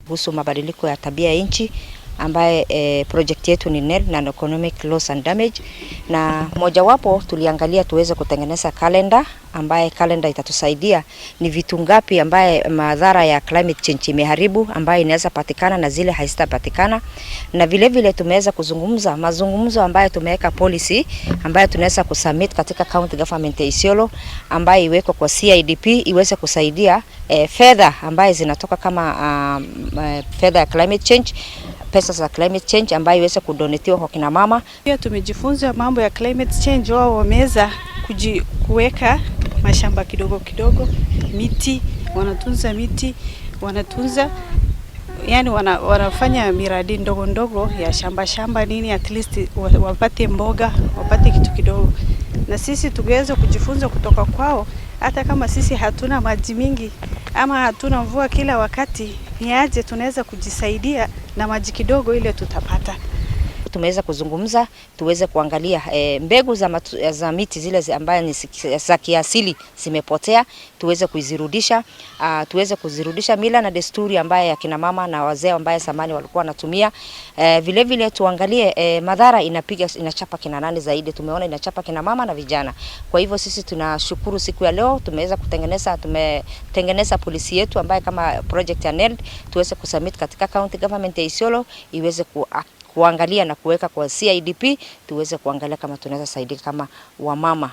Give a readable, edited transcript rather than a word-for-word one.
Kuhusu mabadiliko ya tabia ya nchi ambaye project yetu ni NELD, Non Economic Loss and Damage, na mojawapo tuliangalia tuweze kutengeneza kalenda ambaye kalenda itatusaidia ni vitu ngapi ambaye madhara ya climate change imeharibu ambaye inaweza patikana na zile hazitapatikana, na vile vile tumeweza kuzungumza mazungumzo ambayo tumeweka policy ambayo tunaweza kusubmit katika county government ya Isiolo ambayo iwekwe kwa CIDP iweze kusaidia fedha ambaye zinatoka kama fedha ya climate change, pesa za climate change ambayo iweze kudonetiwa kwa kina mama. Pia tumejifunza mambo ya climate change, wao wameweza kuweka mashamba kidogo kidogo, miti, wanatunza miti, wanatunza yani wanafanya miradi ndogo ndogo ya shamba shamba nini, at least wapate mboga, wapate kitu kidogo, na sisi tukiweza kujifunza kutoka kwao, hata kama sisi hatuna maji mingi ama hatuna mvua kila wakati, ni aje tunaweza kujisaidia na maji kidogo ile tutapata. Tumeweza kuzungumza tuweze kuangalia mbegu za miti zile ambayo ni za kiasili zimepotea, tuweze kuzirudisha, tuweze kuzirudisha mila na desturi ambayo ya kina mama na wazee ambaye zamani walikuwa wanatumia. Vile vile tuangalie madhara inapiga inachapa kina nani zaidi. Tumeona inachapa kina mama na vijana. Kwa hivyo sisi tunashukuru siku ya leo tumeweza kutengeneza, tumetengeneza policy yetu ambayo kama project ya NELD tuweze kusubmit katika county government ya Isiolo iweze kuangalia na kuweka kwa CIDP tuweze kuangalia kama tunaweza saidika kama wamama.